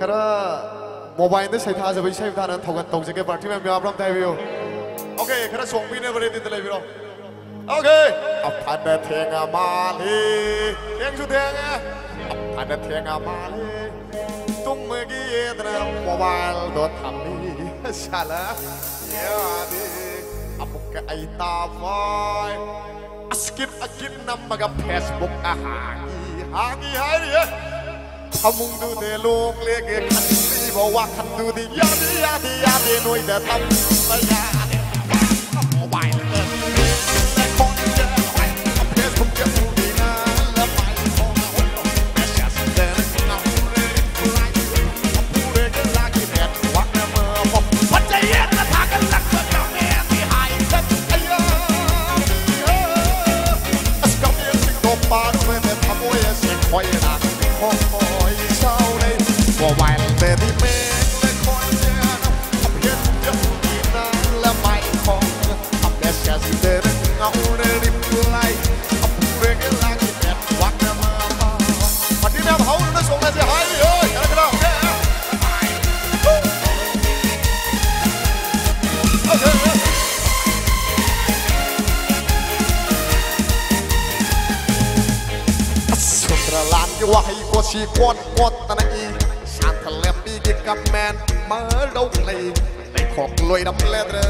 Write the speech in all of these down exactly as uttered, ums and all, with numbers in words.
ꯈꯔ ꯃꯣꯕꯥꯏꯜꯗ ꯁꯩꯊꯥꯖꯕ ꯏꯁꯩ ꯑꯃ ꯊꯥꯅ ꯊꯧꯒꯠ ꯇꯧꯖꯒꯦ꯫ ꯄꯥꯔꯇꯤ ꯃꯌꯥꯝ ꯌꯥꯕ꯭ꯔꯥ ꯑꯝꯇ ꯍꯥꯏꯕꯤꯌꯨ꯫ ꯑꯣꯀꯦ, ꯈꯔ ꯆꯣꯡꯕꯤꯅꯕ ꯔꯦꯗꯤꯗ ꯂꯩꯕꯤꯔꯣ꯫ ꯑꯣꯀꯦ꯫ ꯑꯐꯅ ꯊꯦꯡꯉ ꯃꯥꯜꯂꯤ꯫ ꯊꯦꯡꯁꯨ ꯊꯦꯡꯉꯦ꯫ ꯑꯐꯅ ꯊꯦꯡꯉ ꯃꯥꯜꯂꯤ꯫ ꯇꯨꯝꯃꯒꯦꯗꯅ ꯃꯣꯕꯥꯏꯜꯗꯣ ꯊꯝꯃꯤ꯫ ꯁꯥꯂꯥ ꯌꯥꯗꯦ꯫ ꯑꯃꯨꯛꯀ ꯑꯩ ꯇꯥꯕꯥꯏ꯫ ꯑꯁꯀꯤꯠ ꯑꯀꯤꯠ ꯅꯝꯃꯒ Facebook ꯍꯥꯡꯉꯤ꯫ ꯍꯥꯡꯉꯤ ꯍꯥꯏꯔꯤꯌꯦ꯫ ꯐꯃꯨꯡꯗꯨꯗ ꯂꯣꯡꯂꯦꯒꯦ ꯈꯟꯕꯤꯕ ꯋꯥꯈꯟꯗꯨꯗꯤ ꯌꯥꯗꯦ, ꯌꯥꯗꯦ, ꯌꯥꯗꯦ, ꯅꯣꯏꯗ ꯇꯝꯕ ꯌꯥꯗꯦ꯫ ꯃꯣꯕꯥꯏꯜꯗ ꯂꯦꯛ ꯈꯣꯟꯖꯦꯜ, Facebook ꯎꯔꯤꯉꯥꯏꯗ ꯃꯥꯏ ꯈꯣꯡ ꯃꯦꯁꯦꯖꯇ ꯉꯥꯎꯔꯦ ꯔꯤꯄ꯭ꯂꯥꯏ꯫ ꯐꯨꯔꯦꯒ ꯂꯥꯛꯏ ꯅꯦꯠꯋꯥꯛꯅ ꯃꯐꯝ ꯐꯖꯩꯌꯦꯅ ꯊꯥꯒꯠꯂꯛꯄ ꯀꯃꯦꯟꯒꯤ ꯍꯥꯏꯗ ꯑꯌꯥ꯫ ꯑꯁ ꯀꯃꯦꯟꯁꯤꯡꯗꯣ ꯄꯥꯔꯨꯔꯦꯅꯦ ꯊꯃꯣꯏ ꯑꯁꯦ ꯈꯣꯏꯔꯥꯡ ꯈꯣꯏ ꯁꯥꯎꯔꯦ꯫ ꯃꯣꯕꯥꯏꯜꯗꯗꯤ ꯃꯦꯡꯂꯦ ꯈꯣꯟꯖꯦꯜ ꯑꯐꯦꯠꯇ ꯎꯗꯤꯅ ꯂꯃꯥꯏ ꯈꯣꯡ ꯑꯃꯦꯁꯦꯖꯗ ꯉꯥꯎꯔꯦ ꯔꯤꯄ꯭ꯂꯥꯏ ꯑꯐꯨꯔꯦꯒ ꯂꯥꯛꯏ ꯅꯦꯠꯋꯥꯛꯅ ꯃꯐꯝ ꯐꯖꯩ ꯃꯌꯥꯝ ꯍꯧꯅ ꯆꯣꯡꯅꯁꯦ ꯍꯥꯏꯔꯤꯌꯣ ꯈꯔ ꯈꯔ꯫ ꯁꯨꯟꯗ꯭ꯔꯂꯥꯟꯒꯤ ꯋꯥꯍꯩ ꯀꯣꯠꯁꯤ ꯀꯣꯠ ꯀꯣꯠꯇꯅ ꯏ ꯁꯥꯟꯊ ꯂꯦꯝꯕꯤꯒꯤ ꯀꯃꯦꯟ ꯃꯔꯧ ꯂꯩ꯫ ꯂꯩꯈꯣꯛ ꯂꯣꯏꯔꯝꯂꯗ꯭ꯔ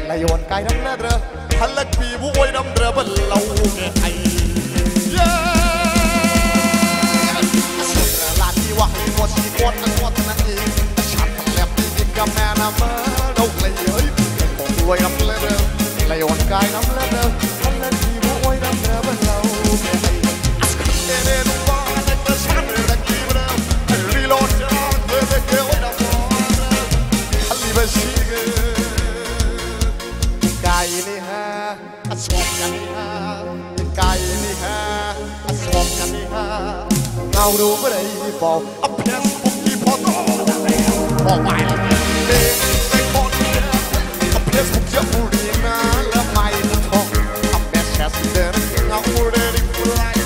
ꯂꯩꯌꯣꯟ ꯀꯥꯏꯔꯝꯂꯗ꯭ꯔ ꯍꯜꯂꯛꯄꯤꯕꯨ ꯑꯣꯏꯔꯝꯗ꯭ꯔꯕ ꯂꯧꯒꯦ ꯑꯩ꯫ ꯁꯨꯟꯗ꯭ꯔꯂꯥꯟꯒꯤ ꯋꯥꯍꯩ ꯀꯣꯠꯁꯤ ꯀꯣꯠꯅ ꯀꯣꯠꯇꯅ ꯏ ꯁꯥꯟꯊ ꯂꯦꯝꯕꯤꯒꯤ ꯀꯃꯦꯟ ꯑꯃ ꯂꯧ ꯂꯩ꯫ ꯂꯩꯈꯣꯛ ꯂꯣꯏꯔꯝꯂꯗ꯭ꯔ ꯂꯩꯌꯣꯟ ꯀꯥꯏꯔꯝꯂꯗ꯭ꯔ ꯍꯜꯂꯛꯄꯤꯕꯨ ꯑꯣꯏꯔꯝꯗ꯭ꯔꯕ ꯂꯧꯒꯦ ꯑꯩ꯫ ꯑꯁ ꯈꯪꯗꯦꯅꯦ ꯅꯨꯄꯥ ꯍꯦꯛꯇ ꯁꯥꯟꯅꯔꯛꯈꯤꯕ꯭ꯔꯥ? ꯔꯤꯂꯣꯗ ꯆꯠꯂꯛꯄꯗꯒꯤ ꯑꯣꯏꯔꯝꯃꯣꯏꯗ꯭ꯔꯥ ꯈꯜꯂꯤꯕꯁꯤꯒ ꯏꯀꯥꯏꯅꯤ ꯍꯥ, ꯑꯁꯣꯛꯀꯅꯤ ꯍꯥ, ꯏꯀꯥꯏꯅꯤ ꯍꯥ, ꯑꯁꯣꯛꯀꯅꯤ ꯍꯥ꯫ ꯉꯥꯎꯔꯨꯕ꯭ꯔꯥ ꯑꯩꯕꯣ? ꯑ, Facebookꯀꯤ photo, mobile, Facebookꯇ ꯎꯔꯤꯅ ꯂꯃꯥꯏ ꯊꯣꯛ꯫ ꯑ, messageꯗ ꯉꯥꯎꯔꯦ reply꯫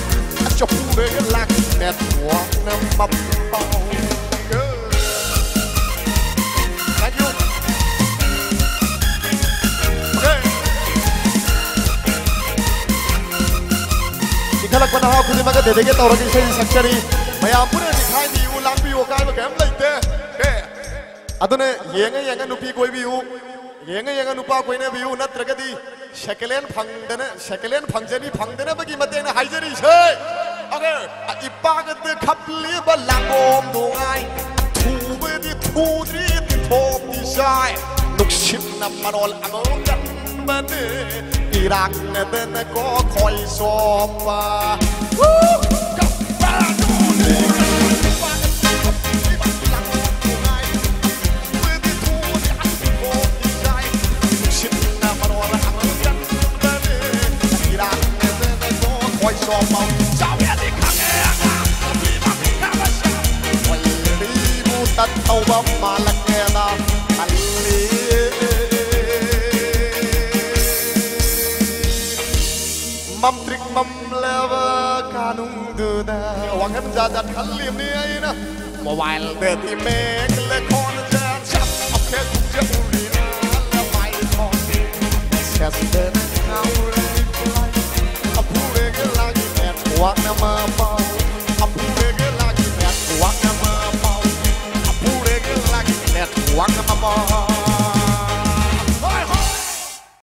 ꯑ, ꯆꯐꯨꯗꯒ ꯂꯥꯛ networkꯅ ꯃꯄꯥꯎ꯫ ꯅꯍꯥ ꯈꯨꯗꯤꯡꯃꯛꯀ dedicate ꯇꯧꯔꯒ ꯏꯁꯩ ꯁꯛꯆꯔꯤ꯫ ꯃꯌꯥꯝ ꯄꯨꯟꯅ ꯅꯤꯈꯥꯏꯕꯤꯌꯨ, ꯂꯥꯡꯕꯤꯌꯨ, ꯑꯀꯥꯏꯕ ꯀꯔꯤꯝ ꯂꯩꯇꯦ꯫ ꯑꯦ, ꯑꯗꯨꯅ ꯌꯦꯡꯉ ꯌꯦꯡꯉ ꯅꯨꯄꯤ ꯀꯣꯏꯕꯤꯌꯨ, ꯌꯦꯡꯉ ꯌꯦꯡꯉ ꯅꯨꯄꯥ ꯀꯣꯏꯅꯕꯤꯌꯨ, ꯅꯠꯇ꯭ꯔꯒꯗꯤ second hand ꯐꯪꯗꯅ, second hand ꯐꯪꯖꯅꯤ, ꯐꯪꯗꯅꯕꯒꯤ ꯃꯇꯦꯡꯅ ꯍꯥꯏꯖꯔꯤꯁꯦ꯫ Okay, ꯏꯄꯥꯒꯗ ꯈꯞꯂꯤꯕ ꯂꯥꯡꯒꯣꯝ ꯅꯨꯡꯉꯥꯏ, ꯊꯨꯕꯗꯤ ꯊꯨꯗ꯭ꯔꯤ, ꯇꯤꯟꯊꯣꯛꯇꯤ ꯆꯥꯏ, ꯅꯨꯡꯁꯤꯠꯅ ꯃꯔꯣꯜ ꯑꯃ ꯀꯟꯕꯅꯦ, ꯏꯔꯥꯛꯅꯗꯅꯀꯣ ꯈꯣꯏ ꯆꯣꯞꯄ꯫ ꯇꯧꯕ ꯃꯥꯜꯂꯛꯀꯦꯅ ꯈꯜꯂꯤ꯫ ꯃꯝꯇ꯭ꯔꯤꯛ ꯃꯝꯂꯕ ꯀꯥꯅꯨꯡꯗꯨꯗ ꯋꯥꯈꯜ ꯖꯥꯠ ꯖꯥꯠ ꯈꯜꯂꯤꯕꯅꯤ ꯑꯩꯅ꯫ Mobile ꯗꯗꯤ ꯃꯦꯛꯂꯦ ꯈꯣꯟꯖꯦꯜ ꯁꯠ ꯑꯣꯀꯦ ꯎꯔꯤꯅ ꯂꯃꯥꯏ ꯈꯣꯟ꯫ Message ꯗꯅ ꯉꯥꯎꯔꯦ reply꯫ ꯑꯐꯨꯔꯦꯒ ꯂꯥꯒꯤ network ꯅ ꯃꯄꯥꯎ꯫ ꯑꯐꯨꯔꯦꯒ ꯂꯥꯒꯤ network ꯅ ꯃꯄꯥꯎ꯫ ꯑꯐꯨꯔꯦꯒ ꯂꯥꯒꯤ network ꯅ ꯃꯄꯥꯎ꯫